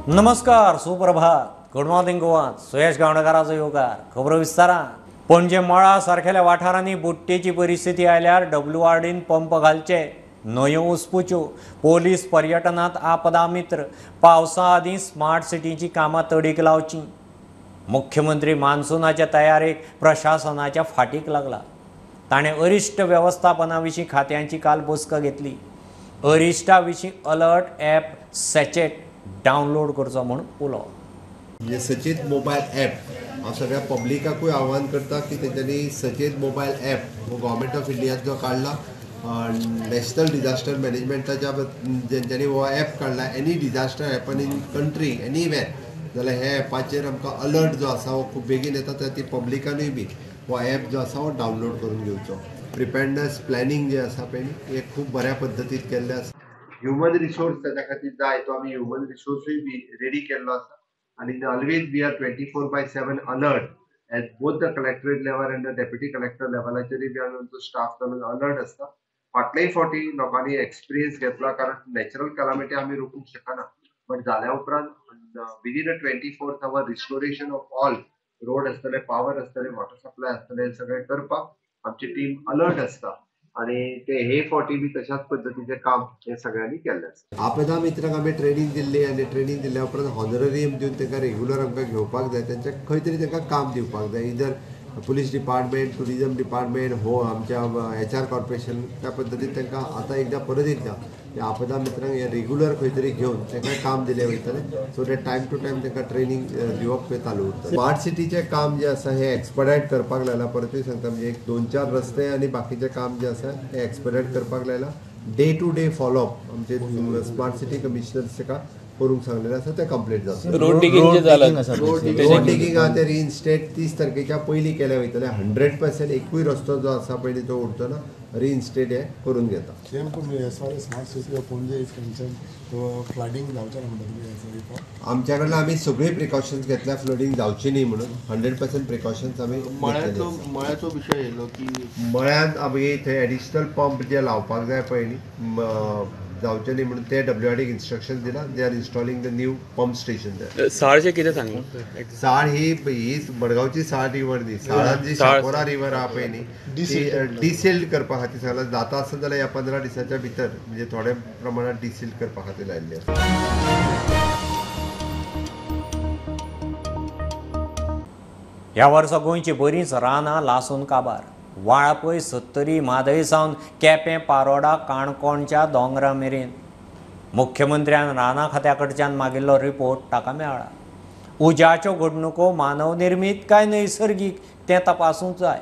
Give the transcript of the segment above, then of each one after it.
नमस्कार, सुप्रभात, good morning Goa. सुयश गावणकाराचो येवकार. खबरो विस्तारान. पणजे मळा सारकेल्या वाठारांनी बुडटेची परिस्थिती आयल्यार डब्ल्यूआरडीन पंप घालचे, न्हंयो उसपुच्यो. पोलीस पर्यटनात आपदा मित्र. पावसा आदीं स्मार्ट सिटीची कामां तडीक लावची. मुख्यमंत्री मान्सूनाच्या तयारेक प्रशासनाच्या फाटीक लागला. ताणें अरिश्ट वेवस्थापना विशीं खात्यांची काल बसका घेतली. अरिश्टा विशीं अलर्ट ॲप सचेत डावनलोड करचो म्हूण उलो. म्हणजे सचेत मोबायल ॲप हांव सगळ्या पब्लिकाकूय आव्हान करता की तेंच्यांनी सचेत मोबायल ॲप हो गव्हर्मेंट ऑफ इंडियान जो काडला, नॅशनल डिझास्टर मॅनेजमेंटाच्या जेंच्यांनी हो ॲप काडला, any disaster happen in country anywhere जाल्यार ह्या ॲपाचेर आमकां अलर्ट जो आसा हो खूब बेगीन येता. त्या ती पब्लिकानूय बी हो ॲप जो आसा हो डावनलोड करून घेवचो. प्रिपेर्डनेस प्लॅनिंग जें आसा पळय न्ही हें खूब बऱ्या पद्दतीन केल्लें आसा. ह्युमन रिसोर्स ताच्या खातीर जाय तो आमी ह्युमन रिसोर्सूय बी रेडी केल्लो आसा आनी always we are 24/7 alert at both the collectorate level and the deputy collector लेवलाचेरूय बी आमी आमचो स्टाफ घालून अलर्ट आसता. फाटलेय फावटी लोकांनी एक्सपिरियन्स घेतला, कारण नॅचरल कॅलामिटी आमी रोखूंक शकना, बट जाल्या उपरांत within a 24th hour restoration of all road आसतले, पावर आसतले, वॉटर सप्लाय आसतले, सगळें करपाक आमची टीम अलर्ट आसता. आनी ते हे फावटी बी तशाच पद्दतीचें काम हें सगळ्यांनी केल्लें आसा. आपदा मित्रांक आमी ट्रेनींग दिल्ली आनी ट्रेनींग दिल्या उपरांत हॉनररियम दिवन तांकां रेगुलर आमकां घेवपाक जाय, तेंच्या खंय तरी तांकां काम दिवपाक जाय. Either police department, tourism department हो आमच्या एच आर कॉर्पोरेशन, त्या पद्दतीन तांकां आतां एकदां परत एकदां ह्या आपदा मित्रांक हे रेगुलर खंय तरी घेवन तांकां काम दिलें वयतलें, so that time to time तांकां ट्रेनींग दिवप हें चालू उरता. स्मार्ट सिटीचें काम जें आसा हें एक्सपडायट करपाक लायलां. परतूय सांगता, म्हणजे एक 2-4 रस्ते आनी बाकीचें काम जें आसा हें एक्सपडायट करपाक लायलां. डे टू डे फॉलोअप आमचे स्मार्ट सिटी कमिशनर्स ताका करूंक सांगलेलें आसा, तें कंप्लीट जातलें. रोड डिगींग जें जालां, रोड डिगींग आहा तें रिइन्स्टेट 30 तारखेच्या पयलीं केलें वयतलें. 100% एकूय रस्तो जो आसा पयलीं तो उरचो ना, रिइन्स्टेट हें करून घेता. सेम पूण as far as smart city of Panaji is concern, तो फ्लडिंग जावचें ना म्हणटा तुमी? आमच्या कडल्यान आमी सगळीं प्रिकॉशन्स घेतल्या फ्लडींग जावची न्ही म्हणून. 100% प्रिकॉशन्स आमी. मळ्याचो विशय येयलो की मळ्यांत आमी थंय एडिशनल पंप जे लावपाक जाय पळय न्ही जावचें न्ही म्हणून ते डब्ल्यूआरडीक इन्स्ट्रक्शन दिला. They are installing the new pump station. साळ कितें सांगलां? साळ ही मडगांवची साळ रिवर न्ही, साळान जी शापोरा रिवर आहा पळय न्ही ती डिसिल्ट करपा खातीर सांगलां. जाता आसत जाल्यार ह्या 15 दिसांच्या भितर म्हणजे थोड्या प्रमाणात डिसिल्ट करपा खातीर लायिल्ली आसा. ह्या वर्सा गोंयची बरींच रानां लासून काबार. वाळपय, सत्तरी, म्हादय सावन केपें, पारोडा, काणकोणच्या दोंगरा मेरेन. मुख्यमंत्र्यान रानां खात्या कडच्यान मागिल्लो रिपोर्ट ताका मेळ्ळा. उज्याच्यो घडणुको मानवनिर्मीत काय नैसर्गीक तें तपासूंक जाय.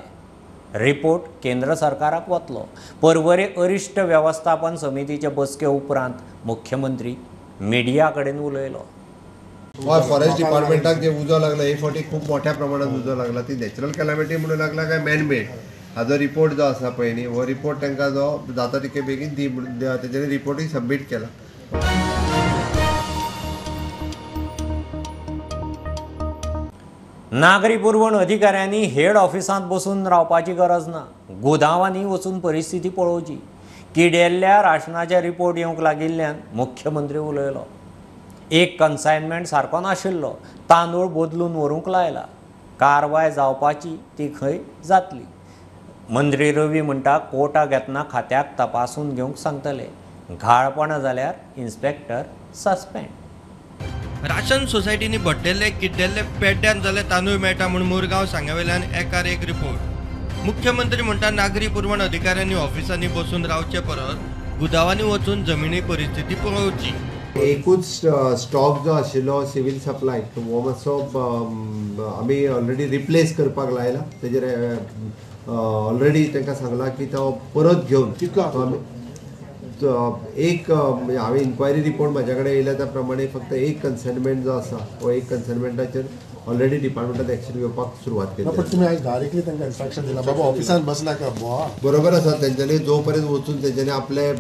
रिपोर्ट केंद्र सरकाराक वतलो. परवरे अरिश्ट वेवस्थापन समितीचे बसके उपरांत मुख्यमंत्री मिडिया कडेन उलयलो. हय, फॉरेस्ट डिपार्टमेंटाक जे उजो लागला हे फावटी खूब मोठ्या प्रमाणात उजो लागला, ती नॅचरल कॅलामिटी म्हणून लागला काय मॅनमेड, हाजो रिपोर्ट जो आसा पळय न्ही हो रिपोर्ट तांकां जो जाता तितके बेगीन दी म्हणून तेंच्यांनी रिपोर्टूय सबमीट केला. नागरी पुरवण अधिकाऱ्यांनी हेड ऑफिसांत बसून रावपाची गरज ना, गोदांवांनी वचून परिस्थिती पळोवची. किडेल्ल्या राशनाचे रिपोर्ट येवंक लागिल्ल्यान मुख्यमंत्री उलयलो. एक कन्सायनमेंट सारको नाशिल्लो, तांदूळ बदलून व्हरूंक लायला. कारवाय जावपाची ती खंय जातली. मंत्री रवी म्हणटा कोटा घेतना खात्याक तपासून घेवंक सांगतले. घाळपणां जाल्यार इन्स्पेक्टर सस्पेंड. राशन सोसायटींनी भट्टेल्ले किड्डेल्ले पेड्ड्यान जाल्ले तांदूळ मेळटा म्हूण मुरगांव सांग्यावेल्यान एकार एक रिपोर्ट. मुख्यमंत्री म्हणटा नागरी पुरवण अधिकाऱ्यांनी ऑफिसांनी बसून रावचे परस गुदावांनी वचून जमिनी परिस्थिती पळोवची. एकूच स्टॉक जो आशिल्लो सिवील सप्लाय हो मातसो आमी ऑलरेडी रिप्लेस करपाक लायला. तेजेर ऑलरेडी तांकां सांगलां की तो परत घेवन एक हांवें इन्क्वायरी रिपोर्ट म्हाज्या कडेन येयल्या त्या प्रमाणे फक्त एक कन्सर्नमेंट जो आसा हो एक कन्सर्नमेंटाचेर ऑलरेडी डिपार्टमेंटान एक्शन घेवपाक सुरवात केली. पण तुमी आयज डायरेक्टली तांकां इन्स्ट्रक्शन दिला बाबा ऑफिसान बसनाका. बरोबर आसा, तेंच्यांनी जो पर्यंत वचून तेंच्यांनी आपले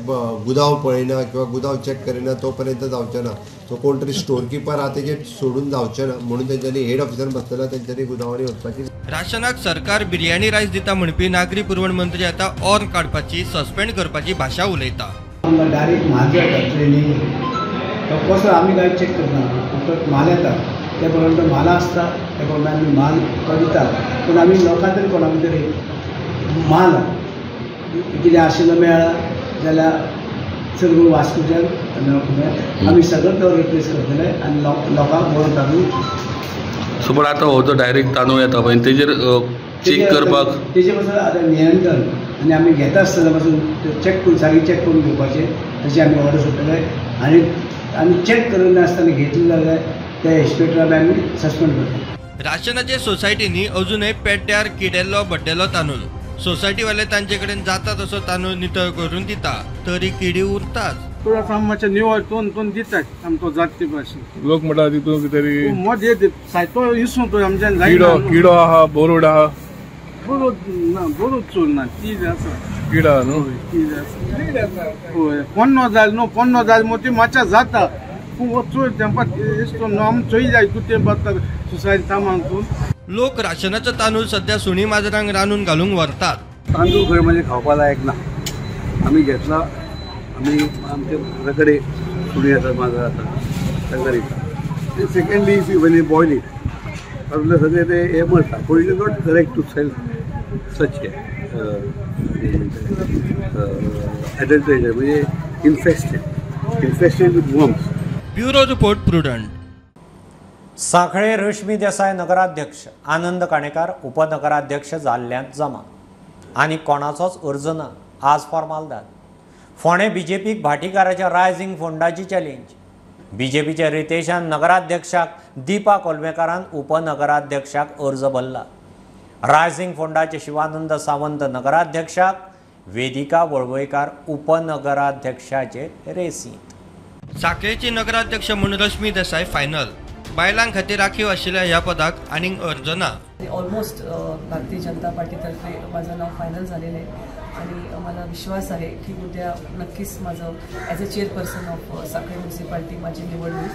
गुदांव पळयना किंवा गुदांव चॅक करिना तो पर्यंत जावचें ना. सो कोण तरी स्टोर किपर आहा तेजेर सोडून जावचें ना म्हणून तेंच्यांनी हेड ऑफिसान बसलेलो तेंच्यांनी गुदांवांनी वचपाची. राशनाक सरकार बिर्याणी रायस दिता म्हणपी नागरी पुरवण मंत्री आतां ऑर्न काडपाची, सस्पेंड करपाची भाशा उलयता. डायरेक्ट म्हाजे ट्रेनींग तो कसो आमी कांय चॅक करना, फक्त म्हाल येता त्या प्रमाणे तो म्हाल आसता त्या प्रमाणे आमी म्हाल तो दिता. पूण आमी लोकां तरी कोणाक तरी म्हाल कितें आशिल्लो मेळ्ळा जाल्यार चड करून वास्कोच्यान आमी सगळें तो रिप्लेस करतले आनी लोकांक बरो तांदूळ. सो पण आतां हो जो डायरेक्ट तांदूळ येता पळय तेजेर चॅक करपाक तेजे पासून आतां नियंत्रण आनी आमी घेता आसतना पासून चॅक करून सारकी चॅक करून घेवपाचें, तशें आमी ऑर्डर सोडटले आनी आनी चॅक करिनासतना घेतले जाल्यार त्या इन्स्पेक्टराक आमी सस्पेंड करतले. राशनाचे सोसायटींनी अजूनय पेड्ड्यार किडेल्लो बड्डेलो तांदूळ सोसायटीवाले तांचे कडेन जाता तसो तांदूळ नितळ करून दिता तरी किडी उरताच. मातशें निवळ तोन दितात आमचो जात ते भाशेन लोक म्हणटा तितून कितें तरी मद येत सायतो इसू तो आमच्यान जायना. किडो आहा, बोरोड आहा, बोरोड ना, बोरोड चोर ना, ती आसा किडा न्हू, ती आसा. हय, पन्नो जाल न्हू, पन्नो जाल मोती मातशें जाता पूण चोर तेंपा इसतो न्हू आमी चोय जाय तूं तें बात सोसायटी सामान तूं. लोक राशनाचो तांदूळ सध्या सुणी माजरांक रांदून घालूंक व्हरतात. तांदूळ खरें म्हणजे खावपा लायक ना. आमी घेतला, आमी आमच्या घरा कडेन सुणी आसा, माजर आसा, तांकां दिता. Secondly if you when you boil it तातूंतलें सगळें तें हें मरता. पूण it is not correct to sell such adulterated म्हणजे infested with worms. Bureau report, Prudent. Sanquelim Rashmi Desai नगराध्यक्ष, आनंद काणेकार उपनगराध्यक्ष जाल्ल्यांत जमा आनी कोणाचोच अर्ज ना. आज फॉर्मालदाद. फोंडें बीजेपीक भाटीकाराच्या रायझिंग फोंडाची चॅलेंज. बीजेपीच्या रितेशान नगराध्यक्षाक, दीपा कोलवेकारान उपनगराध्यक्षाक अर्ज भरला. रायझिंग फोंडाचे शिवानंद सावंत नगराध्यक्षाक, वेदिका वळवयकार उपनगराध्यक्षाचे रेसींत. सांखळेची नगराध्यक्ष म्हूण रश्मी देसाय फायनल. बायलां खातीर राखीव आशिल्ल्या ह्या पदाक आनीक अर्ज ना. ऑलमोस्ट भारतीय जनता पार्टीतर्फे माझं नाव फायनल झालेलं आहे आणि मला विश्वास आहे की उद्या नक्कीच माझं as a chairperson of Sanquelim municipality माझी निवड होईल.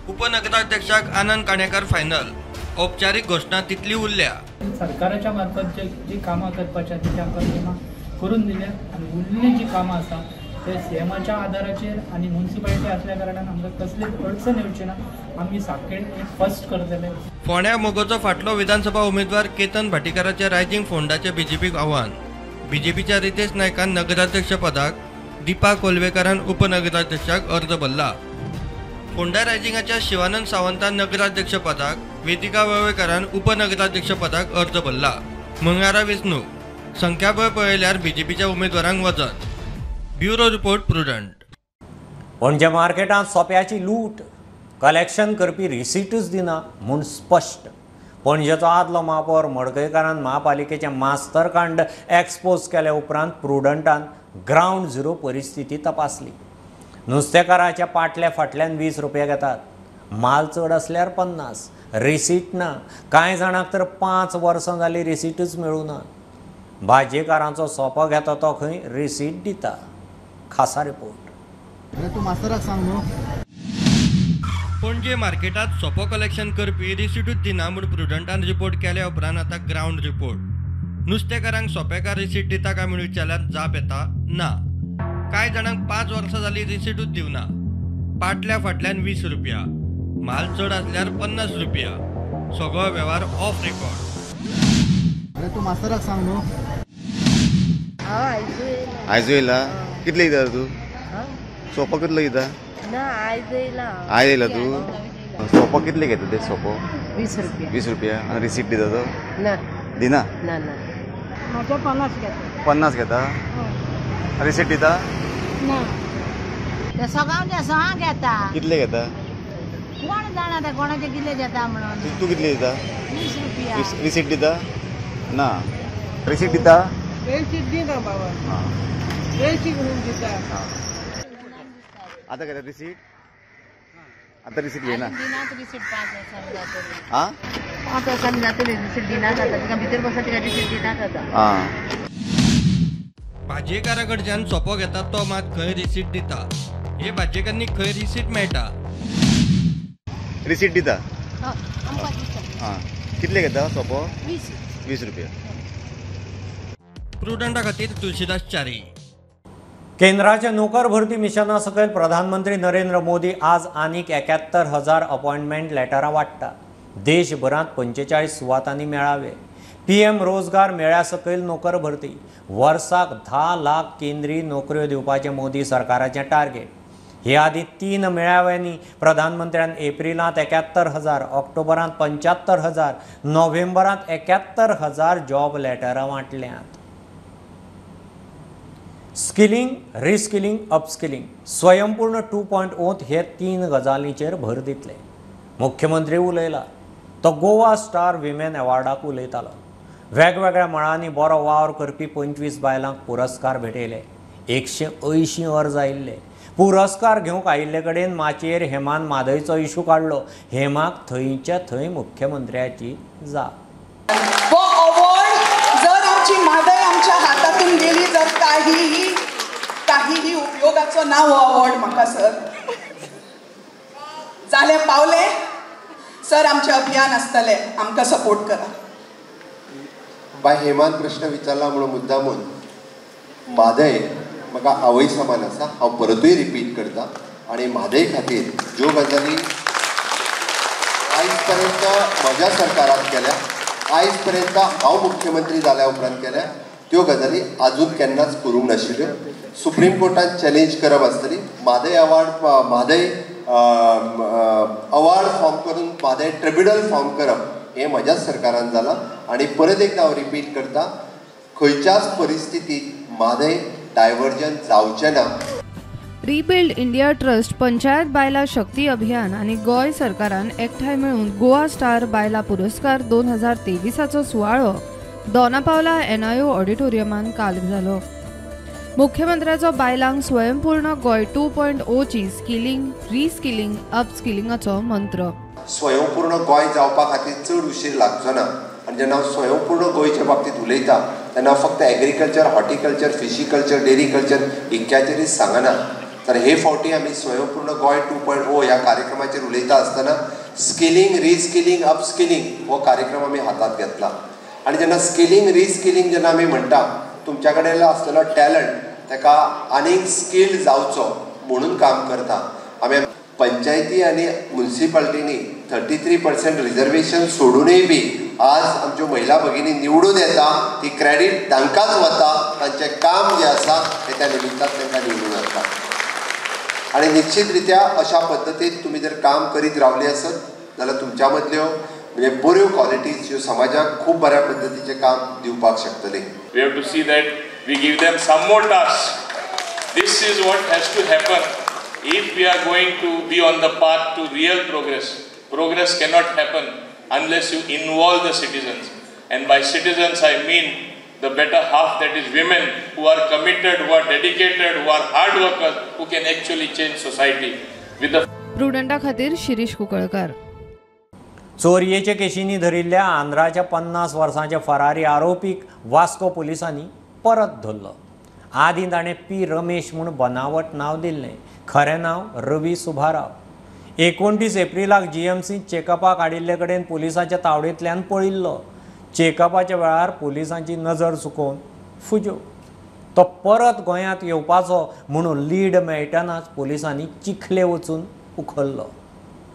उपनगराध्यक्षाक आनंद काणेकार फायनल. औपचारीक घोशणा तितली उरल्या. सरकाराच्या मार्फत जी कामां करपाची आसा ती आमकां करून दिल्या आनी उरलेली जी कामां आसा ते सीएमाच्या आदाराचेर आनी म्युनिसिपालिटी असल्या कारणान आमकां कसलीच अडचण येवची ना. आमी सांखळे फर्स्ट करतले. फोंड्या मोगोचो फाटलो विधानसभा उमेदवार केतन भाटीकाराच्या रायझिंग फोंडाचे बीजेपीक आव्हान. बीजेपीच्या रितेश नायकान नगराध्यक्ष पदाक, दीपा कोलवेकारान उपनगराध्यक्षाक अर्ज भरला. फोंडा रायझिंगाच्या शिवानंद सावंतान नगराध्यक्ष पदाक, वेदिका वळवयकारान उपनगराध्यक्ष पदाक अर्ज भरला. मंगळारा वेंचणूक. संख्याबळ पळयल्यार बीजेपीच्या उमेदवारांक वजन. Bureau report, Prudent. Panaji मार्केटांत सोप्याची लूट, कलेक्शन करपी रिसीटूच दिना म्हूण स्पश्ट. पणजेचो आदलो महापौर मडकयकारान महापालिकेचें मास्तरकांड एक्सपोज केल्या उपरांत प्रुडंटान ग्रावंड झिरो परिस्थिती तपासली. नुस्तेकाराच्या पाटल्या फाटल्यान 20 रुपया घेतात, माल चड आसल्यार 50, रिसीट ना. कांय जाणांक तर 5 वर्सां जालीं रिसीटूच मेळूं ना. भाजयेकारांचो सोपो घेता तो खंय रिसीट दिता. खासा रिपोर्ट. तूं मास्तराक सांग न्हू. पणजे मार्केटात सोपो कलेक्शन करपी रिसिटूच दिना म्हूण प्रुडंटान रिपोर्ट केल्या उपरांत आतां ग्रावंड रिपोर्ट. नुस्तेकारांक सोपेकार रिसीट दिता काय म्हूण विचारल्यार जाप येता ना. कांय जाणांक 5 वर्सां जालीं रिसिटूच दिवना. पाटल्या फाटल्यान 20 रुपया, माल चड आसल्यार 50 रुपया. सगळो वेव्हार ऑफ रेकॉर्ड. तूं मास्तराक सांग न्हू. आयज येयला कितले दिता तूं? सोपो कितलो दिता? ना आयज येयला. आयज येयला तूं? सोपो कितले घेता ते सोपो? 20 रुपया. 20 रुपया. आनी रिसीट दिता तो? ना. दिना? ना ना. म्हाजे 50 घेता. 50 घेता? रिसीट दिता? ना. ते सगळ्यांचे सगळ्यांक घेता. कितले घेता? कोण जाणा ते कोणाचे कितले घेता म्हणून. तूं कितले दिता? 20 रुपया. रिसीट दिता? ना. रिसीट दिता? रिसीट दिना बाबा. रिसीट म्हणून दिता. आता घेता रिसीट? आता रिसीट घेना? दिनात रिसीट 5 वर्सांनी जातली. आं 5 वर्सांनी जातली रिसीट दिनात आतां. तिका भितर बसता तिका रिसीट दिनात आतां. आं भाजयेकारा कडच्यान सोपो घेता तो मात खंय रिसीट दिता. हे भाजयेकारांनी खंय रिसीट मेळटा? रिसीट दिता? आमकां दिता. आं कितले घेता सोपो? 20 रुपया. प्रुडंटा खातीर तुळशीदास च्यारी. केंद्राच्या नोकर भरती मिशना सकयल प्रधानमंत्री नरेंद्र मोदी आज आनीक 71,000 अपॉइंटमेंट लेटरां वांट्टा. देशभरांत 45 सुवातांनी मेळावे. पीएम रोजगार मेळ्या सकयल नोकर भरती. वर्साक 10 लाख केंद्रीय नोकऱ्यो दिवपाचें मोदी सरकाराचें टार्गेट. हे आदीं 3 मेळाव्यांनी प्रधानमंत्र्यान एप्रिलांत 71,000, ऑक्टोबरांत 75,000, नोव्हेंबरांत 71,000 जॉब लेटरां वांटल्यांत. स्किलिंग, रिस्किलिंग, अपस्किलिंग, स्वयंपूर्ण 2.0 हे 3 गजालींचेर भर दितले. मुख्यमंत्री उलयला तो गोवा स्टार विमेन अवॉर्डाक उलयतालो. वेगवेगळ्या मळांनी बरो वावर करपी 25 बायलांक पुरस्कार भेटयले. 180 अर्ज आयिल्ले. पुरस्कार घेवंक आयिल्ले कडेन माचयेर हेमान म्हादयचो इशू काडलो. हेमाक थंयच्या थंय मुख्यमंत्र्याची जाप. हो अवॉर्ड जर आमची म्हादय आमच्या हातातून गेली जर काहीही काहीही उपयोगाचो ना हो अवॉर्ड म्हाका सर. जालें पावलें सर, आमचें अभियान आसतलें, आमकां सपोर्ट करा. बाय हेमान प्रश्न विचारला म्हणून मुद्दामून म्हादय म्हाका आवय समान आसा, हांव परतूय रिपीट करता. आनी म्हादय खातीर ज्यो गजाली आयज पर्यंत म्हज्या सरकारान केल्या, आयज पर्यंत हांव मुख्यमंत्री जाल्या उपरांत केल्या, त्यो गजाली आजून केन्नाच करूंक नाशिल्ल्यो. सुप्रीम कोर्टान चॅलेंज करप आसतली. Mhadei award, Mhadei award form करून म्हादय ट्रिब्युनल फॉर्म करप हें म्हज्याच सरकारान जालां. आनी परत एकदां हांव रिपीट करता, खंयच्याच परिस्थितींत म्हादय डायवर्जन जावचें ना. रिबिल्ड इंडिया ट्रस्ट, पंचायत बायला शक्ती अभियान आनी गोंय सरकारान एकठांय मेळून गोवा स्टार बायला पुरस्कार 2023चो सुवाळो दोनापावला एनआयओ ऑडिटोरियमान काल जालो. मुख्यमंत्र्याचो बायलांक स्वयंपूर्ण गोंय 2.0ची स्किलिंग, रिस्किलिंग, अपस्किलिंगाचो मंत्र. स्वयंपूर्ण गोंय जावपा खातीर चड उशीर लागचो ना. आनी जेन्ना हांव स्वयंपूर्ण गोंयच्या बाबतींत उलयता तेन्ना फक्त एग्रीकल्चर, हॉर्टिकल्चर, फिशीकल्चर, डेरीकल्चर इतक्याचेरूच सांगना, तर हे फावटी आमी स्वयंपूर्ण गोंय 2.0 ह्या कार्यक्रमाचेर उलयता आसतना स्किलिंग, रिस्किलिंग, अपस्किलिंग हो कार्यक्रम आमी हातांत घेतला. आनी जेन्ना स्किलिंग, रिस्किलिंग जेन्ना आमी म्हणटा, तुमच्या कडेन आसलेलो टॅलंट ताका आनीक स्किल्ड जावचो म्हणून काम करता. आमी पंचायती आनी मुन्सिपालिटींनी 33% रिजर्वेशन सोडूनय बी आज आमच्यो महिला भगिनी निवडून येता, ती क्रेडीट तांकांच वता, तांचें काम जें आसा तें त्या निमित्तान तांकां निवडून येता. आनी निश्चित रित्या अशा पद्दतीन तुमी जर काम करीत रावली आसत जाल्यार तुमच्या मदल्यो म्हणजे बऱ्यो क्वॉलिटीज ज्यो समाजाक खूब बऱ्या पद्दतीचें काम दिवपाक शकतले. We have to see that we give them some more tasks. This is what has to happen if we are going to be on the path to real progress. Progress cannot happen unless you involve the citizens. And by citizens I mean the better half, that is women, who are committed, who are dedicated, who are hard workers, who can actually change society. With the Prudenta खातीर शिरीष कुकळकर. चोरयेचे केशींनी धरिल्ल्या आंध्राच्या 50 वर्सांच्या फरारी आरोपीक वास्को पुलिसांनी परत धरलो. आदीं ताणें P Ramesh म्हूण बनावट नांव दिल्लें, खरें नांव रवी सुभाराव. 29 एप्रिलाक जीएमसी चेकअपाक हाडिल्ले कडेन पुलिसांच्या तावडींतल्यान पळिल्लो. चेकअपाच्या वेळार पुलिसांची नजर चुकोवन फुज्यो. तो परत गोंयांत येवपाचो म्हणून लीड मेळटनाच पुलिसांनी चिखले वचून उखल्लो.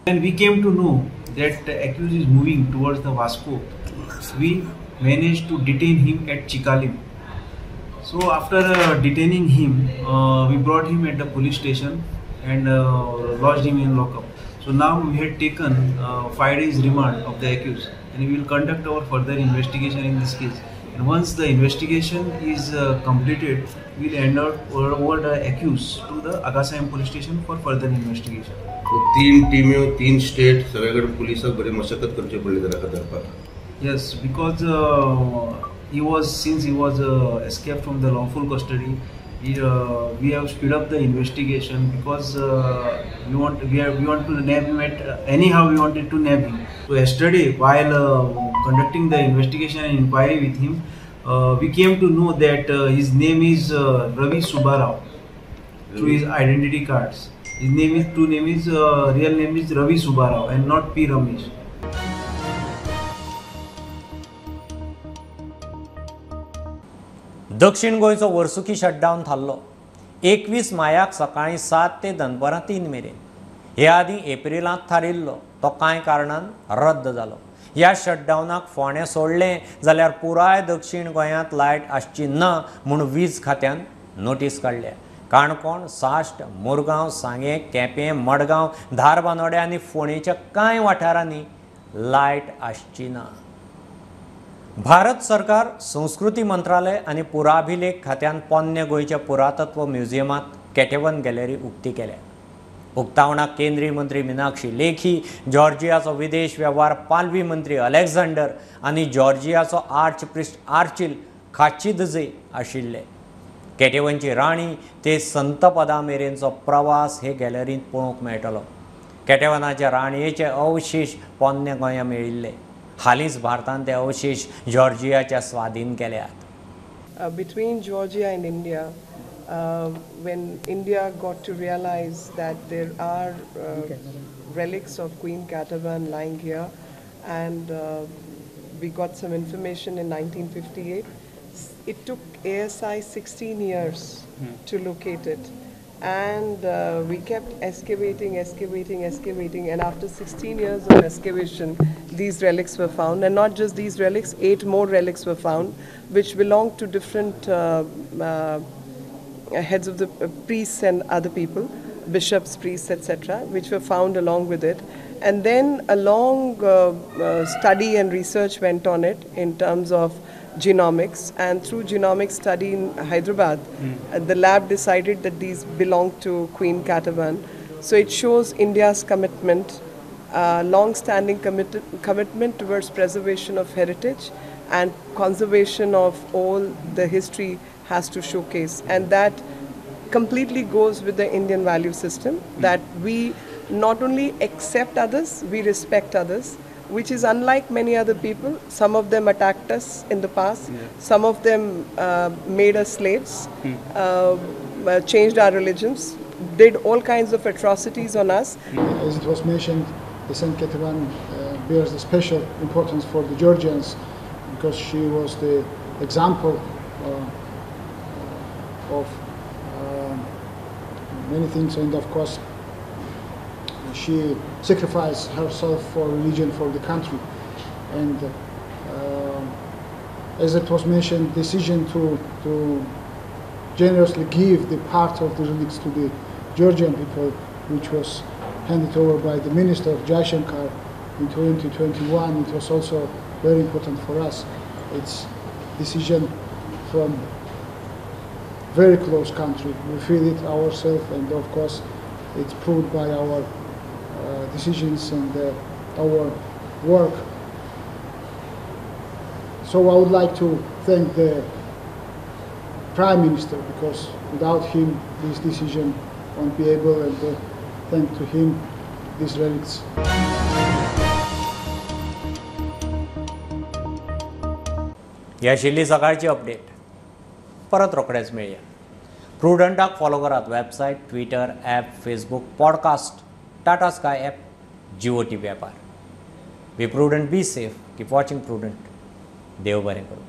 When we came to know that the accused is moving towards the Vasco, we managed to detain him at Chikalim. So after detaining him, we brought him at the police station and lodged him in lockup. So now we had taken 5 days remand of the accused, and we will conduct our further investigation in this case. And once the investigation is completed, we will hand over the accused to the Agassaim police station for further investigation. 3 टीम्यो, 3 state सगळ्याकडे पुलिसाक बरी मशक्कत करची पडली ताका धरपाक. Yes, because he was, since he was escaped from the lawful custody, we have speed up the investigation because we want to nab him at anyhow. We wanted to nab him. So yesterday, while conducting the investigation and inquiry with him, we came to know that his name is Ravi Subbarao through his identity cards. His name is, true name is, real name is Ravi Subbarao and not P. Ramesh. दक्षिण गोंयचो वर्सुकी shutdown थारलो. 21 मायाक सकाळीं 7 ते दनपरां 3 मेरेन. हे आदीं एप्रिलांत थारिल्लो तो कांय कारणान रद्द जालो. ह्या शटडावनाक फोंडें सोडलें जाल्यार पुराय दक्षिण गोंयांत लायट आसची ना म्हूण वीज खात्यान नोटीस काडल्या. काणकोण, साश्ट, मुरगांव, सांगें, केपें, मडगांव, धारबांदोडें आनी फोंडेच्या कांय वाठारांनी लायट आसची ना. भारत सरकार, संस्कृती मंत्रालय आनी पुराभिलेख खात्यान पोन्ने गोंयच्या पुरातत्व म्युझियमांत केटेवन गॅलरी उक्ती केल्या. उक्तावणाक केंद्रीय मंत्री मिनाक्षी लेखी, जॉर्जियाचो विदेश वेव्हार पालवी मंत्री अलेक्झांडर आनी जॉर्जियाचो आर्च प्रिस्ट आर्चिल खाचिदजे आशिल्ले. केटेवनची राणी ते संतपदा मेरेनचो प्रवास हे गॅलरींत पळोवंक मेळटलो. केटेवनाच्या राणयेचे अवशेश पोन्ने गोंया मेळिल्ले. हालींच भारतान ते अवशेश जॉर्जियाच्या स्वाधीन केल्यात. Between Georgia and India, when India got to realize that there are relics of Queen Ketevan lying here, and we got some information in 1958. It took ASI 16 years to locate it, and we kept excavating, and after 16 years of excavation, these relics were found. And not just these relics, 8 more relics were found, which belonged to different heads of the priests and other people, bishops, priests, etc., which were found along with it. And then a long study and research went on it in terms of genomics, and through genomic study in Hyderabad, the lab decided that these belong to Queen Ketevan. So it shows India's commitment, long-standing commitment towards preservation of heritage and conservation of all the history has to showcase, and that completely goes with the Indian value system, that we not only accept others, we respect others, which is unlike many other people. Some of them attacked us in the past, some of them made us slaves, changed our religions, did all kinds of atrocities on us. As it was mentioned, the Saint Ketevan bears a special importance for the Georgians because she was the example of many things, and of course she sacrificed herself for religion, for the country. And as it was mentioned, decision to generously give the part of the relics to the Georgian people, which was handed over by the Minister of Jaishankar in 2021, it was also very important for us. It's decision from very close country. We feel it ourselves, and of course it's proved by our decisions and our work. So I would like to thank the Prime Minister, because without him this decision won't be able, and thank to him these relics. ही आशिल्ली सकाळची update. परत रोखडेच मेळया. प्रुडंटाक follow करात website, Twitter, app, Facebook, podcast, Tata Sky app, Jio TV ॲपार. Be prudent, be safe, keep watching Prudent. देव बरें करूं.